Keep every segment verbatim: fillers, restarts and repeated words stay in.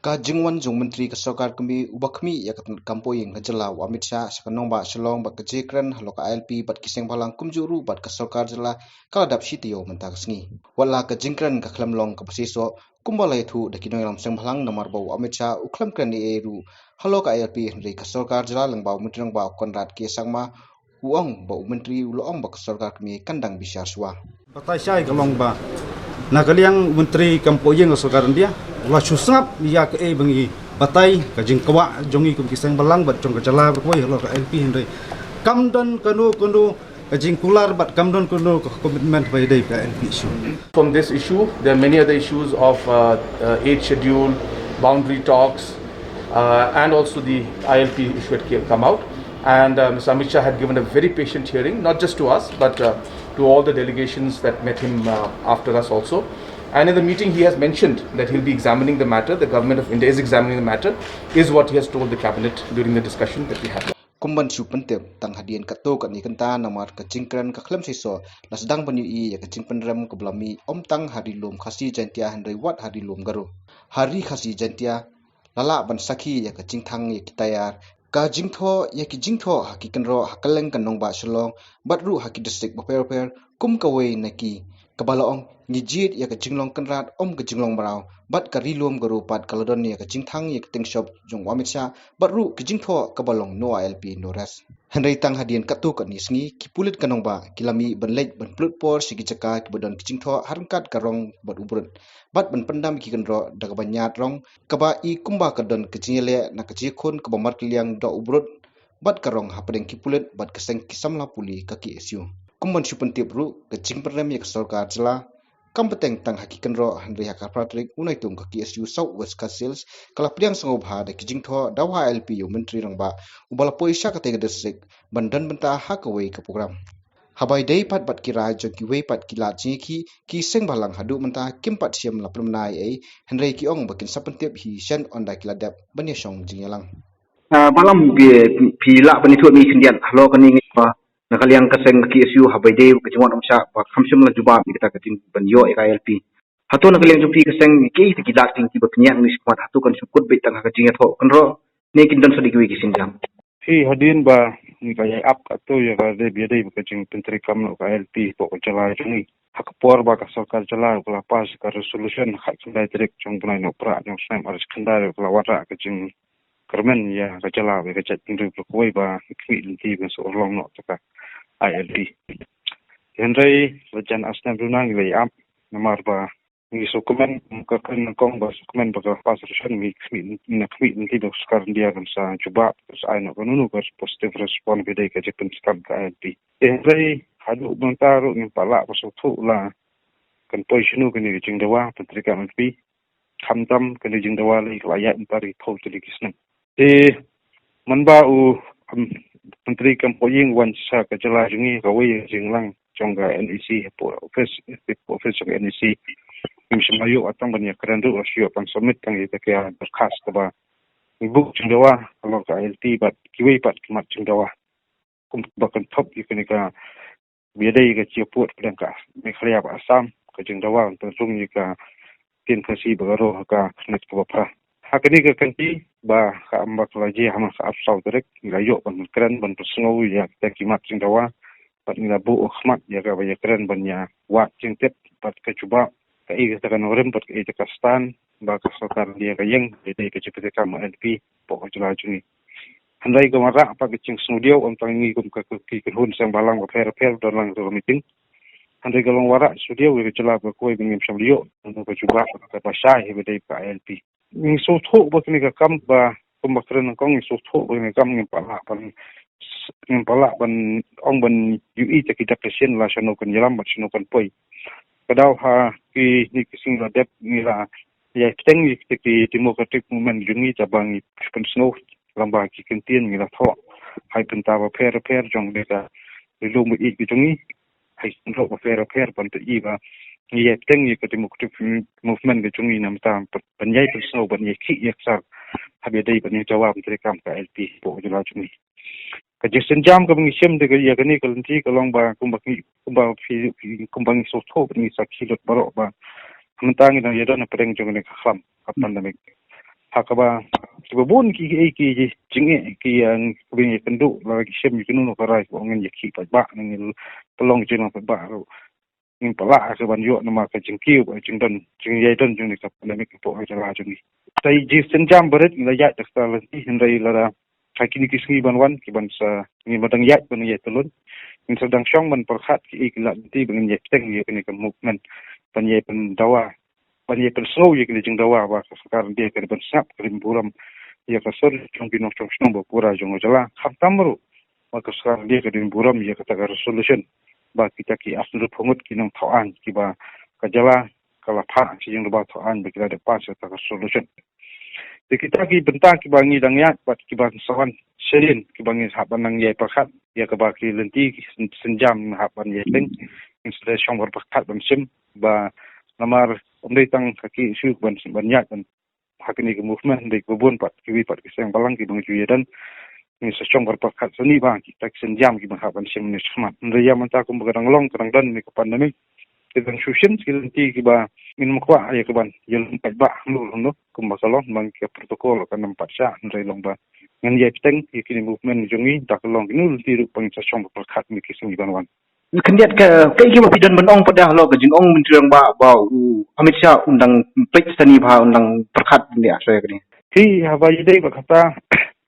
Ka jingwan jong u Myntri ka Sorkar Kmie uba khmih ïa ka tnat kam poh ïing ka jylla u Amit Shah sha ka nongbah Shillong bad ka jingkren halor ka I L P bad ki seng bhalang kumjuh ruh bad ka Sorkar Jylla ka la dap shi taïew mynta ka sngi. Wat la ka jingkren ka khlem long kaba shisha kumba la ïathuh da ki nongïalam seng bhalang namar ba u Amit Shah u khlem kren ei ei ruh halor ka I L P hynrei ka Sorkar Jylla lyngba u Myntri Rangbah u Conrad K Sangma u ong ba u Myntri u la ong ba ka Sorkar Kmie kan dang bishar shuwa. Batai shai ka long ba na ka liang u Myntri kam poh ïing ka Sorkar India u la shu sngap ïa kaei ba ngi batai ka jingkwah jong ngi kum ki seng bhalang bad jong ka jylla ba kawei halor ka I L P hynrei kam don kano kano ka jingkular bad kam don kano ka commitment ba ïadei ka I L P issue. From this issue, there are many other issues of uh, uh, eighth schedule, boundary talks, uh, and also the I L P issue had ca- come out. And uh, Mister Amit Shah had given a very patient hearing, not just to us, but uh, to all the delegations that met him uh, after us also. And in the meeting, he has mentioned that he'll be examining the matter. The government of India is examining the matter, is what he has told the cabinet during the discussion that we had. Kum ban shu pyntip, tang hadien katto katne kynta namar ka jingkren ka khlem shisha la sdang ban ïohi ïa ka jingpynrem kaba la mih ym tang ha ri lum Khasi Jaintia hynrei wat ha ri lum Garo. Ha ri Khasi Jaintia la lah ban sakhi ïa ka jingthang ïa ki tyre, ka jingthoh ïa ki jingthoh ha ki kynroh ha kylleng ka nongbah Shillong bad ruh ha ki district bapher bapher kum kawei na ki kaba la ong ngi jied ïa ka jinglong kynrad ym ka jinglong mraw bad ka ri lum Garo pat ka la don ïa ka jingthang ïa ka tyngshop jong u Amit Shah bad ruh ki jingthoh kaba long no I L P no rest. Hynrei tang hadien katto katne sngi ki pulit ka nongbah ki la mih ban leit ban pynlut por sha ki jaka kiba don ki jingthoh ha ryngkat ka rong bad u brut bad ban pyndam ïa ki kynroh da kaba ñiad rong kaba i kumba ka don ka jingïaleh na ka jingïakhun kaba markylliang da u brut bad ka rong hapdeng ki pulit bad ka seng ki samla pule ka K S U. Kum ban shu pyntip ruh ka jingpynrem ïa ka Sorkar Jylla kam bteng tang ha ki kynroh hynrei ha ka phra tarik u Naitung ka K S U South West Khasi Hills ka la pdiang sngewbha da ki jingthoh da u I L P ïa u Myntri Rangbah uba la poi sha katei ka district ban don bynta ha kawei ka program. Haba ïadei pat bad ki rai jong kiwei pat ki lad jingïakhih ki seng bhalang haduh mynta kim pat shym la pynbna ei ei hynrei ki ong ba kin sa pyntip hi shen ynda ki la dep ban ïashong jingïalang. Ah, Balam phi, phi lah ban ïathuh ïa ngi khyndiat halor kane ngi ba na ka liang ka seng ka K S U haba ïadei ka jingwan ong sha ba kham shym la jubab ïa kata ka jing ban ïoh ïa ka I L P. Hato na ka liang jong phi ka seng ki ki lad ki ba pynïaid ngi shikmat hato kan shu kut beit tang ha ka jingïathoh kynroh ne kin don sa dei kiwei ki sienjam. Phi hadien ba ngi ka ïai ap kato ïa ka dei ba ïadei ba ka jingpyntreikam noh ka I L P hapoh ka jylla jong ngi. Ha ka por ba ka Sorkar Jylla ka la pass ka resolution ha khatkhyndai tarik jong u bnai Nohprah jong u snem ar hajar khyndai ka la wanrah ka jing kyrmen ïa ka jylla bad ka jaitbynriew baroh kawei ba ngi khmih lynti ban sa urlong noh ïa ka I L P. Hynrei la jan ar snem ruh ngi la ïap namar ba ngi sngewkmen ka kren nyngkong ba sngewkmen ba ka pass resolution ngi khmih, ngi khmih lynti da ka Sorkar India kan sa jubab kan sa ai noh kano kano ka positive response ba ïadei ka jingpynskhem ka I L P. Hynrei haduh mynta ruh ngim pat lah ban sngewthuh la kan poi shano kane ka jingdawa pyntreikam I L P. Khamtam kane ka jingdawa lei ka la ïaid mynta ri phew tylli ki snem. Te mynba u, um, Myntri kam poh ïing wan sha ka jylla jong ngi kawei ka jingïalang jong ka N E C hapoh office, hapoh office jong ka N E C. Ngim shym la ïoh tang ban ïakren ruh, la shu ïoh ban submit tang ïa ka dorkhas kaba ngi buh jingdawa halor ka I L P bad kiwei pat ki mat jingdawa. Kum ba kynthup ïa kane ka ba ïadei ka jingïaphuh pdeng ka Meghalaya bad Assam, ka jingdawa ban pynrung ïa ka ktien Khasi bad Garo ha ka khyrnit kaba phra. Ha kane ka kynti ba ka em ba ka la jia ha ka arphew saw tarik, ngi la ïoh ban kren ban pynsngew ïa kita ki mat jingdawa bad ngi la buh khmat ïa kaba ïakren ban ïa wad jingtip bad ka jubab kaei kata ka nongrim bad kaei kata ka stand ba ka Sorkar India ka ïeng ïadei ka jingpyntreikam I L P hapoh ka jylla jong ngi. Hynrei ka wanrah pat ka jingsngewdiaw ym tang ngi kum ka, ka, ki kynhun seng bhalang bapher bapher ba don lang ha ka meeting. Hynrei ka long wanrah sngewdiaw ïa ka jylla ba kawei ba ngim shym la ïoh kano ka jubab kaba shai ha ba dei ka I L P. Ngi sngewthuh ba kane ka kam ba kum ba kren nyngkong ngi sngewthuh ba kane ka kam ngim pat lah ban, ngim pat lah ban ong ban ïohi ïa ki dak ki shin la shano kan ïalam bad shano kan poi. Ka daw ha kine ki sngi la dep ngi la ïai bteng ïa kita ki democratic movement jong ngi, tang ba ngi pynsngew lyngba ki kyntien ngi la thoh ha ki bynta bapher bapher jong ka ri lum baieit ka jong ngi, ha ki kynroh bapher bapher ban ïohi ba ngi ïai bteng ïa ka democratic movement ka jong ngi na ka bynta ban ïai pynsngew ban ïai khih ïa ka sar ha ba ïadei ban ïa jubab treikam ka I L P hapoh ka jylla jong ngi. Ka jingsienjam kaba ngi shim da ka ïa kane ka lynti ka long ba kumba ngi, kumba phi, phi, kumba ngi sngewthuh bad ngi sakhi lut baroh ba mynta ngi dang ïadon hapdeng jong kane ka khlam ka pandemic. ha kaba kiba bun ki, ki, ki jingeh ki, eh, kiba ngi kynduh la ki shem ki kynduh ka rai ko ngin ïa ki paidbah, ngin pynlong jingpynlong paidbah ruh. Ngin pynlah ka ban ïoh namar ka jingkiew, ka jingdon, jingïadon jong ka pandemic hapoh ka jylla jong ngi. Te jingsienjam barit ngi la ïaid da kata lynti, hynrei lada ha kine ki sngi ban wan ki ban sa, ngi ma dang ïaid ban ïaid tylun. Ngin sa dang shong ban pyrkhat ki, ki lad lynti ba ngin ïaid bteng ïa kane ka movement ban ïaid pyndawa, ban ïaid pynsngew ïa kine jingdawa ba ka sorkar India ka dei ban sngap, ka dei ban burom ïa ka sur jong ki nongshong shnong ba pura jong ka jylla. Khamtam ruh ba ka sorkar India ka dei ban burom ïa kata ka resolution ba kita ki arphew ngut ki nongthaw aiñ kiba ka jylla ka la phah sha jingdaba thaw aiñ ba ki la dep pass ïa kata ka resolution. Te kita ki bynta kiba ngi dang ïaid bad kiba sa wan shadien kiba ngi hap ban nang ïai pyrkhat ïa kaba ki lynti ki sien-, sienjam ngi hap ban ïai teng. Ngi sa dei shong ban pyrkhat ban shim ba namar ym dei tang ka ki issue ban, ban ïaid ban ha kine ki movement, hynrei kiba bun pat kiwei pat ki seng balang kiba ngi ju ïadon. Ngi sa shong ban pyrkhat sani ba kita ki sienjam kiba hap ban shim ne shakhmat. Hynrei ïa mynta kumba ka dang long, ka dang don ne ka pandemic, ki dang shu shim ki lynti kiba ngin ym kwah ïa ka ban ïalum paidbah hangno hangno kumba ka long, ba ka protocol kan ym pat shah, hynrei long ba ngin ïai bteng ïa kine movement jong ngi da ka long kine lynti ruh ba ngin sa shong ban pyrkhat ne ki sngi ban wan. Khyndiat ka, kaei kaba phi don ban ong pat halor ka jingong Myntri Rangbah ba u Amit Shah un dang peit sani bha, un dang pyrkhat ne asa ïa kane. Hi, haba ïadei bad kata,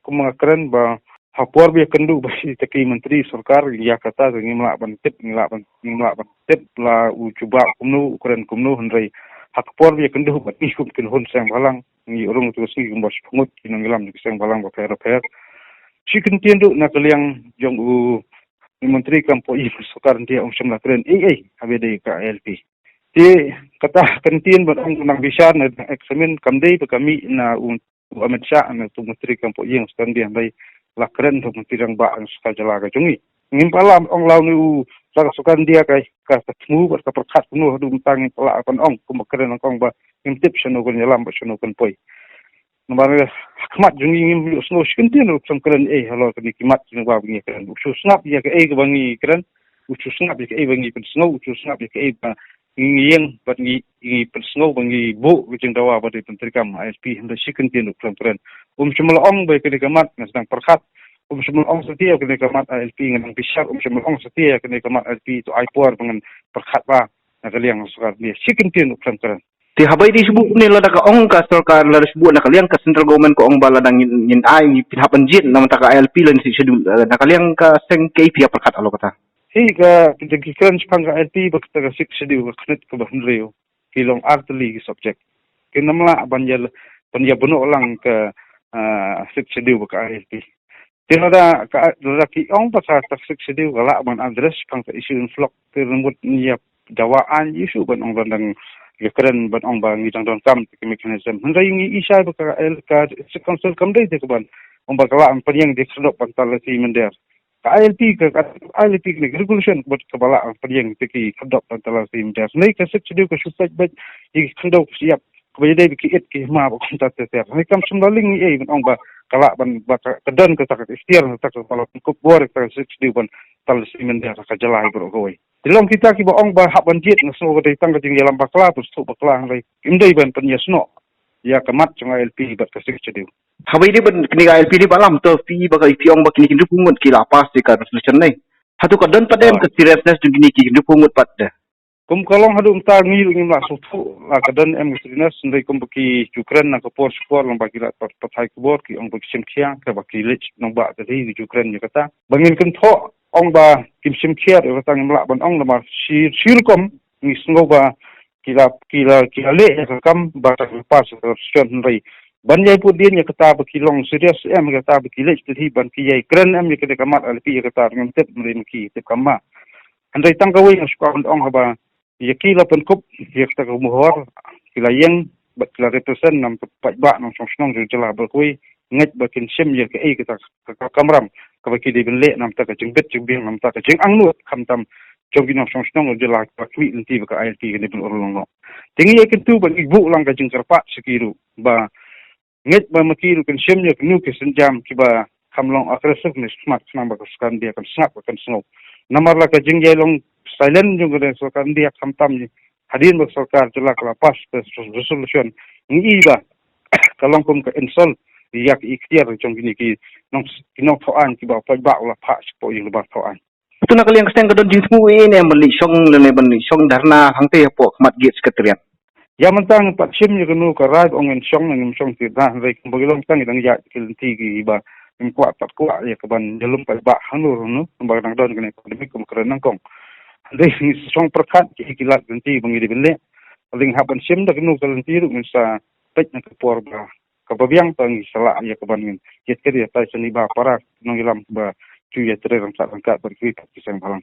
kumba nga kren ba ha por ba ïakynduh bad kita ki myntri sorkar, ïa kata ka ngim lah ban tip, ngim lah ban, ngim lah ban tip la u jubab kumno, u kren kumno, hynrei ha ka por ba ïakynduh bad ngi kum ki nongshong seng balang, ngi rung tu sngi kumba shiphew ngut ki nongïalam ki seng balang bapher bapher. Shi kyntien ruh na ka liang jong u Myntri kam poi sorkar India, um shym la kren ei ei haba ïadei ka I L P. Te kata ka kyntien ban ong nang bishar ne examine kam dei ba ka mih na u, u Amit Shah ne u Myntri kam poi ïing sorkar India, hynrei la kren u Myntri Rangbah jong ka jylla ka jong ngi. Ngim pat lah ong lawei u sorkar India ka, ka, ka thmu bad ka pyrkhat kumno, haduh mynta ngim pat lah ban ong kumba kren, ong ba ngim tip shano kan ïalam bad shano kan poi. Namar ha khmat jong ngi ngim ïohsngew shi kyntien ruh u khlem kren ei halor kane ki mat jong ba ngi kren. U shu sngap ïa kaei kaba ngi kren, u shu sngap ïa kaei ba ngi pynsngew, u shu sngap ïa kaei ba ngi ïeng bad ngi, ngi pynsngew ba ngi buh ka jingdawa ba dei ban treikam I L P, hynrei shi kyntien ruh u khlem kren. Um shym la ong ba ïa kane ka mat nga sdang pyrkhat. Um shym la ong satia ïa kane ka mat I L P ngan nang bishar, um shym la ong satia ïa kane ka mat I L P to ai por ba ngan pyrkhat ba na ka liang sorkar ne, shi kyntien ruh u khlem kren. Te haba ïadei shuh kumne, lada ka ong ka sorkar, lada shuh na ka liang ka central government ka ong ba lada ngin, ngin ai, ngin pynhap ban jied na bynta ka I L P lane Sixth Schedule, eh, na ka liang ka seng kaei phi ïa pyrkhat halor kata? Hi, ka, ka jingkren shaphang ka I L P bad kata ka Sixth Schedule ka khyndiat kaba hynriew ki long ar tylli ki subject. Kim lah ban ïa, ban ïa buh lang ka, ah, Sixth Schedule bad ka I L P. Te lada ka, lada ki ong ba ka, ka Sixth Schedule ka lah ban address shaphang ka issue influx, te lymne ngi ïa dawa aiñ ïa shuh ban ong, ban dang ïa kren ban ong ba ngi dang donkam te ki mechanism. Hynrei ngi i shai ba ka, ka District Council kam dei te ka ban ong ba ka lah ban pynïeng da ka khyrdop ban tang la shi mynder. Ka I L P ka, ka I L P ka regulation bad kaba lah ban pynïeng da ki khyrdop ban tang la shi mynder. Hynrei ka Sixth Schedule ka shu peit beit ïa ki khyndew ka shyiap, kaba ïadei bad ki it ki hima bad kumta ter ter. Hynrei kam shym la link ei ban ong ba ka lah ban, ba ka, ka don kata ka iktiar, kata ka ba la pynkup bor kata ka Sixth Schedule ban tang la shi mynder ha ka jylla baroh kawei. Te long kita kiba ong ba hap ban jied, nga sngew ba dei tang ka jingïalam bakla, pynstad bakla, hynrei kim dei ban pynïasnoh ïa ka mat jong I L P bad ka Sixth Schedule. Haba ïadei bad kane ka I L P dei ba lam, to phi ba ka, phi ong ba kine ki hynriewphew ngut ki la pass ïa ka resolution ne. Hato ka don pat em ka seriousness jong kine ki hynriewphew ngut pat de? Kum ka long haduh mynta ngi ruh ngim lah sngewthuh la ka don em ka seriousness, hynrei kumba ki ju kren na ka por sha ka por, long ba ki la pat, pathai khubor ki ong ba ki shim khia, kaba ki leit nongbah ka dei ki ju kren ïa kata. Ba ngin kynthoh ong ba kim shim khia ïa kata ngim lah ban ong, namar shi, shi rukom ngi sngew ba ki la, ki la, ki la leh ïa ka kam ba ka pass ïa ka resolution, hynrei ban ïai put dien ïa kata ba ki long serious em ïa kata, ba ki leit sha tyrhi ban ki ïai kren em ïa kata ka mat I L P ïa kata ngim tip, hynrei ma ki tip kam ma. Hynrei tang kawei nga shu kwah ban ong haba ïa ki la pynkup ïa kata ka mohor, ki la ïeng bad ki la represent nam ka paidbah nongshong shnong jong jylla baroh kawei, ngeit ba kin shim ïa kaei kata ka, ka kamram kaba ki dei ban leh na bynta ka jingbit jingbiang, na bynta ka jingangnud khamtam jong ki nongshong shnong jong jylla kiba khmih lynti ba ka I L P kan dei ban urlong noh. Te ngi ïa kyntu ba ngi buh lang ka jingkyrpad sha ki ruh ba ngeit ba ma ki ruh kin shim ïa kano ki sienjam kiba kham long aggressive ne shakhmat, khnang ba ka sorkar India kan sngap, kan sngew. Namar la ka jingïalong silent jong ka sorkar India khamtam hadien ba ka sorkar jylla ka la pass ka resolution, ngi i ba ka long kum ka insult ïa ki ikhtiar jong kine ki nong, ki nongthaw aiñ kiba paidbah u la phah shapoh ïing dorbar thaw aiñ. To na ka liang ka seng ka don jingthmu ïa ne ban leit shong lane ban leit shong dharna hangtei hapoh khmat gate secretariat. Ïa mynta ngi pat shim ïa kano ka rai ba ong ngin shong ne ngim shong ki dha hynrei kumba ki long tang ngi dang ïaid ki lynti kiba ngim kwah pat kwah ïa ka ban ïalum paidbah hangno hangno kumba ka dang don kane pandemic kumba ka dang nangkong. Hynrei ngi shong pyrkhat ki ki lad lynti ba ngi dei ban leh. Hynrei hap ban shim da kano ka lynti ruh ngin sa peit na ka por ba kaba biang tang ngi sa lah ïa ka ban ngin ïa ka ïa tai shanibar para nongïalam ba chu ïa trei rangkat rangkat bad ki ki seng balang.